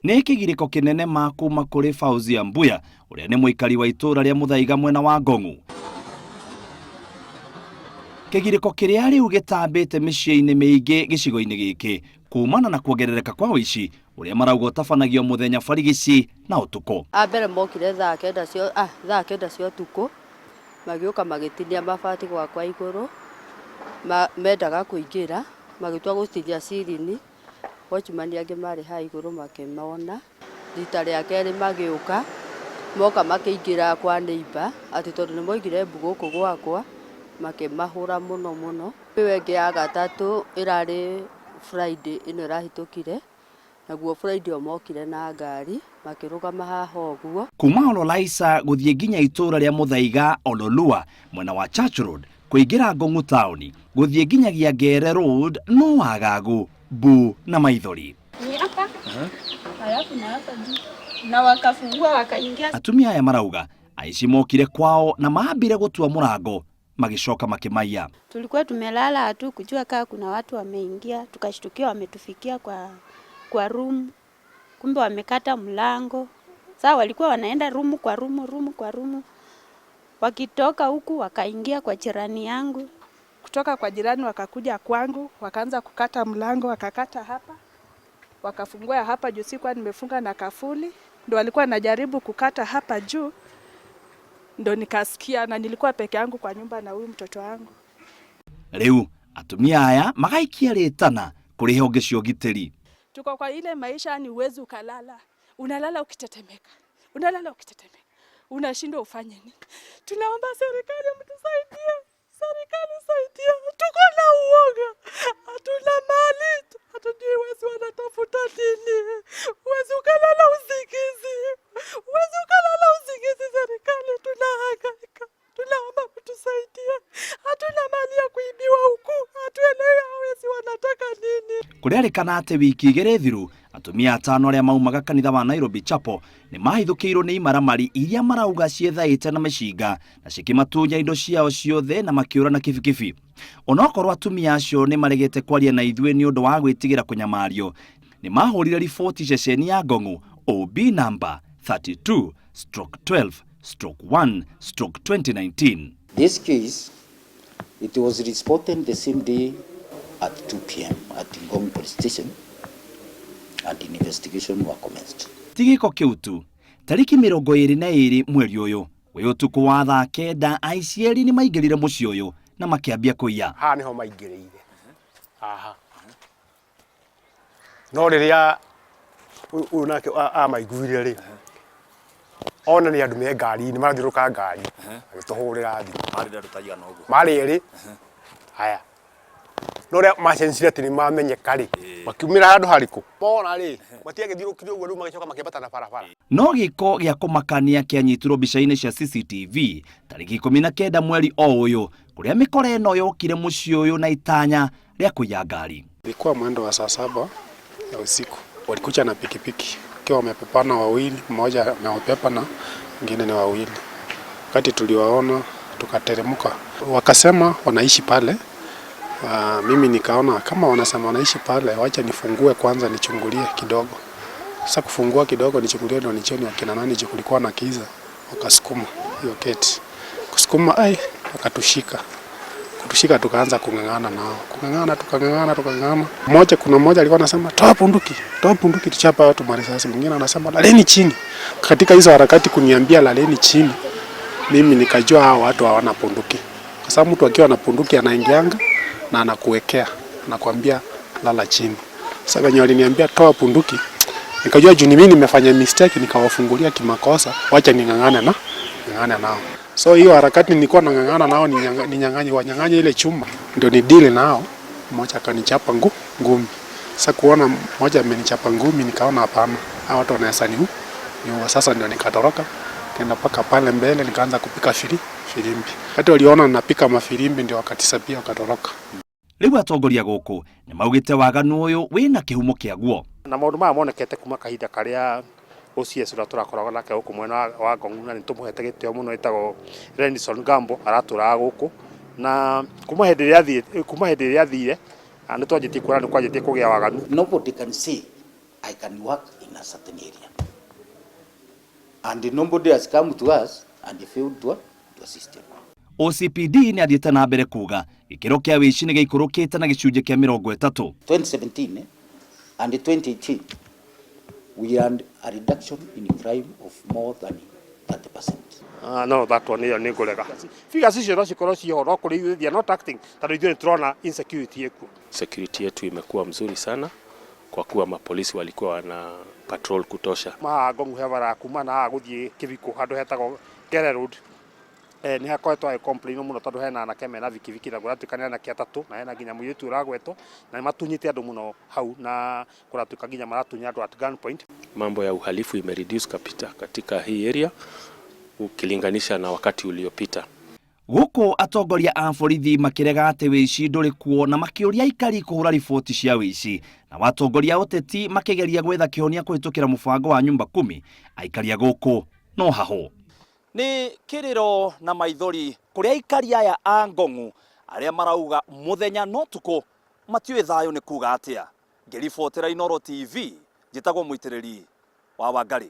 Nĩ kĩgirĩko kĩnene ma kuma kũrĩ Fauzia Mbuya ũrĩa nĩ mũikari wa itũũra rĩa Mũthaiga mwena wa Ngong'u. Kĩgirĩko kĩrĩa rĩu gĩtambĩte mĩciĩ-inĩ mĩingĩ gĩcigo-inĩ gĩkĩ kumana na kuongerereka kwa ũici ũrĩa marauga ũtabanagio mũthenya barigici na ũtukũ. A mbere mokire thaa 9 cia ũtukũ, magĩũka magĩtinia mabati gwakwa igũrũ, mendaga kũingĩra, magĩtua gũtinia cirini, watchman angĩ marĩ haha igũrũ makĩmona. Rita rĩa kerĩ magĩũka, moka makĩingĩra kwa neighbour, atĩ tondũ nĩ moigire mbu gũkũ gwakwa, makĩmahũra mũno mũno. Ĩyo ĩngĩ ya gatatũ ĩrarĩ Friday ĩno ĩrahĩtũkire, naguo Friday o mokire na ngari, makĩrũgama haha ũguo. Kuma Ololaisa gũthiĩ nginya itũũra rĩa Mũthaiga Ololua mwena wa Church Road kũingĩra Ngong'u taũni gũthiĩ nginyagia Ngere Road no wagagu mbu na maithori. Ni hapa halafu na hapa juu na wakafungua wakaingia. Atumia aya marauga aici mokire kwao na maambire gũtua mũrango magĩcoka makĩmaiya. Tulikuwa tumelala, hatu kujua kaa kuna watu wameingia, tukashtukia wametufikia kwa room, kumbe wamekata mlango. Sasa walikuwa wanaenda room kwa room, room kwa room, wakitoka huku wakaingia kwa jirani yangu. Kutoka kwa jirani wakakuja kwangu, wakaanza kukata mlango, wakakata hapa, wakafungua hapa juu, sikuwa nimefunga na kafuli, ndo walikuwa najaribu kukata hapa juu, ndo nikasikia, na nilikuwa peke yangu kwa nyumba na huyu mtoto wangu. Rĩu atumia aya magaikia rĩtana kũrĩ honge cia ũgitĩri. Tuko kwa ile maisha, ni uwezi ukalala, unalala ukitetemeka, unalala ukitetemeka, unashindwa ufanye nini. Tunaomba serikali mtusaidie, serikali saidia, tuko na uoga, hatuna mali, hatujui wezi wanatafuta nini. Huwezi ukalala usingizi, huwezi ukalala usingizi. Serikali tunahangaika, tunaomba mtusaidie, hatuna mali ya kuibiwa huku, hatuelewi hao wezi wanataka nini. Kũrerĩkana atĩ wiki 2 thiru atumia atano arĩa maumaga kanitha wa Nairobi Chapel nĩ mahithũkĩirwo nĩ imaramari iria marauga ciethaĩte na mĩcinga na cikĩmatunya indo ciao ciothe na makĩũra na kibikibi. Onokorwo atumia acio nĩ maregete kwaria na ithuĩ nĩ ũndũ wa gwĩtigĩra kũnyamario, nĩ mahũrire riboti ceceni ya Ngong'u OB number 32/12/1/2019. This case, it was reported the same day at 2 p.m. at Ngong Police Station and investigation were commenced. Ti gĩko kĩu tu, tarĩki 22 mweri ũyũ wĩ ũtukũ wa thaa 9, aici erĩ nĩ maingĩrire mũciĩ ũyũ na makĩambia kũiya. Haha nĩho maingĩrĩire haha, no rĩrĩa ũyũ nake amaiguire rĩ, ona nĩ andũ me ngari-inĩ marathiũrũrũka ngari, agĩtũhũrĩra thimũ. Marĩ andũ ta aigana ũguo? Marĩ erĩ. Haya, no rĩa macencire atĩ nĩ mamenyeka rĩ, makiumĩra handũ harĩkũ mona rĩ, matiagĩthiũrũkire ũguo, rĩu magĩcoka makĩambata na barabara. No gĩko gĩa kũmakania kĩanyitirwo mbica-inĩ cia CCTV tarĩki 19 mweri o ũyũ, kũrĩa mĩkora ĩno yokire mũciĩ ũyũ na itanya rĩa kũiya ngari. Ilikuwa mwendo wa saa 7 ya usiku, walikuja na pikipiki wakiwa wamebebana wawili, mmoja amewabeba na mwingine ni wawili. Wakati tuliwaona tukateremka, wakasema wanaishi pale. Mimi nikaona kama wanasema wanaishi pale, wacha nifungue kwanza nichungulie kidogo. Sasa kufungua kidogo nichungulie ndio nione wakina nani, juu kulikuwa na kiza. Wakasukuma hiyo gate, kusukuma ai, wakatushika kutushika, tukaanza kung'ang'ana nao, kung'ang'ana, tukang'ang'ana, tukang'ang'ana. Mmoja, kuna mmoja alikuwa anasema toa bunduki, toa bunduki, tuchapa watu marisasi. Mwingine anasema laleni chini. Katika hizo harakati kuniambia laleni chini, mimi nikajua hao watu hawana bunduki, kwa sababu mtu akiwa na bunduki anaingianga na anakuwekea, anakuambia lala chini. Sasa wenye waliniambia toa bunduki, nikajua juu ni mimi nimefanya mistake, nikawafungulia kimakosa, wacha ning'ang'ane na ng'ang'ane nao. So hiyo harakati nilikuwa nang'ang'ana nao ninyang'anye wanyang'anye ile chuma ndio ni deal nao. Mmoja akanichapa ngumi. Sasa kuona mmoja amenichapa ngumi, nikaona hapana, hawa watu wanaweza niua. Sasa ndio nikatoroka nikaenda mpaka pale mbele, nikaanza kupika filimbi. Wakati waliona napika mafilimbi ndio wakatisapia wakatoroka. Rĩu atongoria gũkũ nĩ maugĩte waganu ũyũ wĩna kĩhumo kĩaguo. Na maũndũ maya monekete kuma kahinda karĩa OCS ũrĩa tũrakoragwo nake gũkũ mwena wa Ngong'u, na nĩ tũmũhete gĩtĩo mũno, ĩtagwo Renison Gambo, aratũraga gũkũ, na kuma hĩndĩ ĩrĩa athire nĩ twanjĩtie kuona nĩ kwanjĩtie kũgĩa waganu. Nobody can say I can work in a certain area. And nobody has come to us and failed to assist him. OCPD nĩ athiĩte na mbere kuga gĩkĩro kĩa wĩici nĩ gĩikũrũkĩte na gĩcunjĩ kĩa 30. 2017 and 2018, we had a reduction in crime of more than 30%. No that one ĩyo nĩ ngũrega. Figures icio no cikorwo ciho no kũrĩ ithuĩ they are not acting tondũ ithuĩ nĩ tũrona insecurity ĩkuo. Security yetu imekuwa mzuri sana kwa kuwa mapolisi walikuwa wana patrol kutosha. Haha Ngong he bara kuma na haha gũthiĩ Kĩbiko handũ hetagwo Ngere Road, nĩ hakoretwo hagĩ complain mũno tondũ hena anake mena bikibiki na kũratuĩka nĩ anake atatũ na hena nginya mũirĩtu ũragwetwo na nĩ matunyĩte andũ mũno hau na kũratuĩka nginya maratunya andũ at gunpoint. Mambo ya uhalifu imereduce kapita katika hii area ukilinganisha na wakati uliopita. Gũkũ atongoria a borithi makĩrega atĩ wĩici ndũrĩ kuo na makĩũria aikari kũhũra riboti cia wĩici, na atongoria a ũteti makĩgeria gwetha kĩhonia kũhĩtũkĩra mũbango wa nyumba kumi, aikari a gũkũ no hahũ nĩ kĩrĩro na maithori kũrĩ aikari aya a Ngong'u arĩa marauga mũthenya no tukũ matiũĩ thayũ nĩ kuga atĩa. Ngĩribotera Inooro TV, njĩtagwo Mũitĩrĩri wa Wangarĩ.